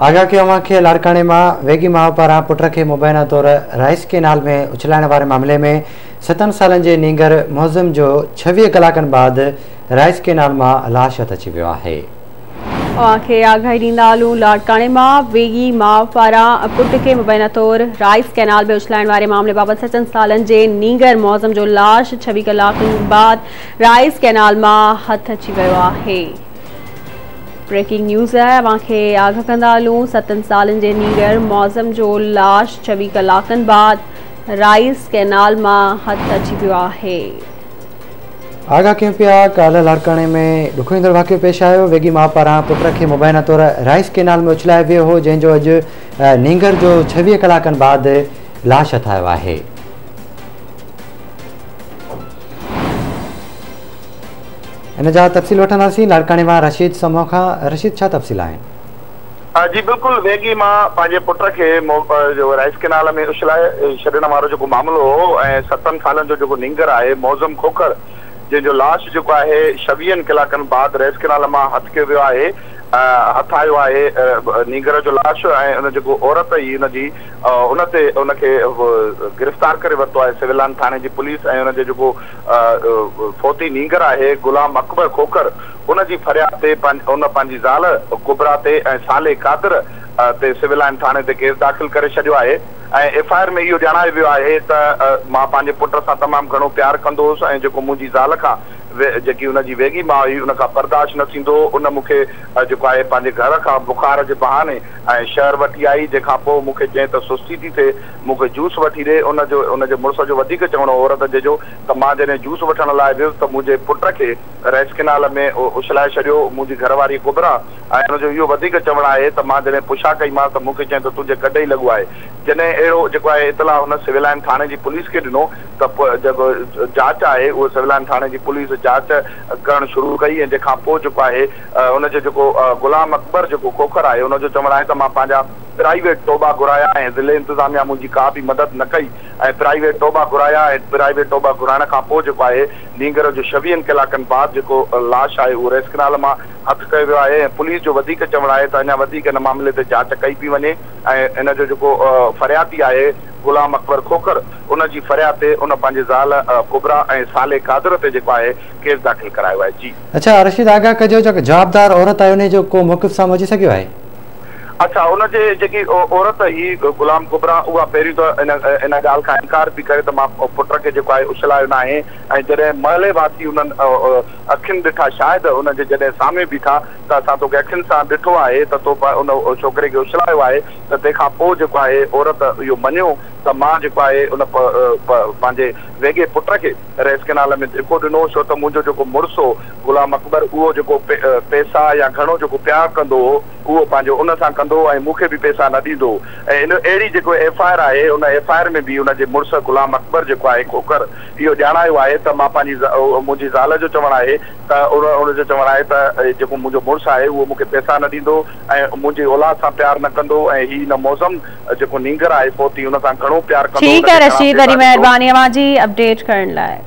آگاهه ڪيو اوهان کي لاڙڪاڻي مان ويڳي ماء پاران پٽ کي مبينا طور رائيس ڪينال ۾ اڇلائڻ واري معاملي ۾ ستن سالن جي نينگر معظم جو 26 ڪلاڪن بعد رائيس ڪينال مان لاش هٿ اچي ويو آهي. اوهان کي آگاهي ڏيندا هلون لاڙڪاڻي مان ويڳي ماء پاران پٽ کي مبينا طور رائيس ڪينال ۾ اڇلائڻ واري معاملي بابت ستن سالن جي نينگر معظم جو لاش 26 ڪلاڪن بعد رائيس ڪينال مان هٿ اچي ويو آهي. بريڪنگ نيوز آهي اوهان کي آگاهه ڪندا هلون 7 سالن جي نينگر معظم جو لاش 26 ڪلاڪن بعد رائيس ڪينال مان هٿ اچي ويو آهي. آگاهه ڪيون پيا ڪالهه لاڙڪاڻي ۾ ڏکوئيندڙ واقعو پيش آيو ويڳي ماء پاران پٽ کي مبينا طور رائيس ڪينال ۾ اڇلايو ويو هو جنهن جو اڄ نينگر جو 26 ڪلاڪن بعد لاش هٿ آيو آهي. ان جا تفصيل وٺنداسين لاڙڪاڻي مان رشيد سمون کان. رشيد ڇا تفصيل آهن؟ جي بلڪل ويڳي ماء پنهنجي پٽ کي رائيس ڪينال ۾ اڇلائي ڇڏڻ وارو جيڪو معاملو هو ۽ 7 سالن جو جيڪو نينگر آهي معظم کوکر جنهن جو لاش جيڪو آهي 26 ڪلاڪن بعد رائيس ڪينال مان هٿ ڪيو ويو آهي هٿ آيو آهي نينگر جو لاش ۽ ان جيڪو عورت هئي ان جي ان تي ان کي گرفتار ڪري ورتو آهي سول لائن ٿاڻي جي پوليس ۽ ان جي جيڪو فوتي نينگر آهي غلام اڪبر کوکر ان جي فرياد تي ان پنهنجي زال ڪبريٰ تي ۽ سالي قادر تي سول لائن ٿاڻي تي ڪيس داخل ڪري ڇڏيو آهي ۽ ايف I R ۾ اهو ڄاڻايو ويو آهي ته مان پنهنجي پٽ سان تمام گهڻو پيار ڪندو هوس ۽ جيڪو منهنجي زال کان جيڪي ان جي ويڳي ماء هئي ان کان برداشت نه ٿيندو هو ان مون کي جيڪو آهي پنهنجي گهر کان بخار جي بهاني ۽ شهر وٺي آئي جنهن کان پوء مون کي چيائين ته سستي ٿي ٿئي مون کي جوس وٺي ڏي. ان جو ان جي مڙس جو وڌيڪ چوڻ هو عورت جي جو ته مان جڏهن جوس وٺڻ لاء ويس ته منهنجي پٽ کي رائيس ڪينال ۾ اڇلائي ڇڏيو. منهنجي گهر واري ڪبريٰ ۽ ان جو اهو وڌيڪ چوڻ آهي ته مان جڏهن پڇا ڪئي مانس ته مون کي چيائين ته تنهنجي ڪڍ ئي لڳو آهي. جڏهن اهڙو جيڪو آهي اطلاع هن سول لائن ٿاڻي جي پوليس کي ڏنو ته پوء جيڪو جاچ آهي اهو سول لائن ٿاڻي جي پوليس جاچ ڪرڻ شروع ڪئي ۽ جنهن کان پوء جيڪو آهي ان جو جيڪو غلام اڪبر جيڪو کوکر آهي ان جو چوڻ آهي ته مان پنهنجا پرائيويٽ ٽوٻا گهرايا ۽ ضلعي انتظاميا منهنجي ڪا به مدد نه ڪئي ۽ پرائيويٽ ٽوٻا گهرايا ۽ پرائيويٽ ٽوٻا گهرائڻ کان پوء جيڪو آهي نينگر جو 26 ڪلاڪن بعد جيڪو لاش آهي اهو رائيس ڪينال مان هٿ ڪيو ويو آهي ۽ پوليس جو وڌيڪ چوڻ آهي ته اڃا وڌيڪ ان معاملي تي جاچ ڪئي پئي وڃي ۽ ان جو جيڪو فريادي آهي غلام اڪبر کوکر ان جي فرياد تي ان پنهنجي زال ڪبريٰ ۽ سالي قادر تي جيڪو آهي ڪيس داخل ڪرايو آهي جي. اڇا رشيد آگاهه ڪجو جيڪا جوابدار عورت آهي انهي جو ڪو موقف سامهون اچي سگهيو آهي؟ اڇا ان جي جيڪي عورت هئي غلام ڪبريٰ اها پهريون ته ان ان ڳالهه کان انڪار پئي ڪري ته مان پٽ کي جيڪو آهي اڇلايو ناهي ۽ جڏهن محلي واسي انهن اکين ڏٺا شاهد ان جي جڏهن سامهون بيٺا ته اسان توکي اکين سان ڏٺو آهي ته تو ان ڇوڪري کي اڇلايو آهي ته تنهن کان پوء جيڪو آهي عورت اهو مڃيو ته مان جيڪو آهي ان پنهنجي ويڳي پٽ کي رائيس ڪينال ۾ ڌڪو ڏنو ڇو ته منهنجو جيڪو مڙس هو غلام اڪبر اهو جيڪو پئسا يا گهڻو جيڪو پيار ڪندو هو اهو پنهنجو ان سان ڪندو هو ۽ مون کي به پئسا نه ڏيندو هو ۽ ان اهڙي جيڪو ايف I R آهي ان ايف I R ۾ به ان جي مڙس غلام اڪبر جيڪو آهي کوکر اهو ڄاڻايو آهي ته مان پنهنجي منهنجي زال جو چوڻ آهي ته ان جو چوڻ آهي ته جيڪو منهنجو مڙس آهي اهو مون کي پئسا نه ڏيندو ۽ منهنجي اولاد سان پيار نه ڪندو ۽ هي ان معظم جيڪو نينگر آهي فوتي ان سان گهڻو پيار ڪندو ٺيڪ آهي رشيد وڏي مهرباني اوهان جي اپڊيٽ ڪرڻ لاء.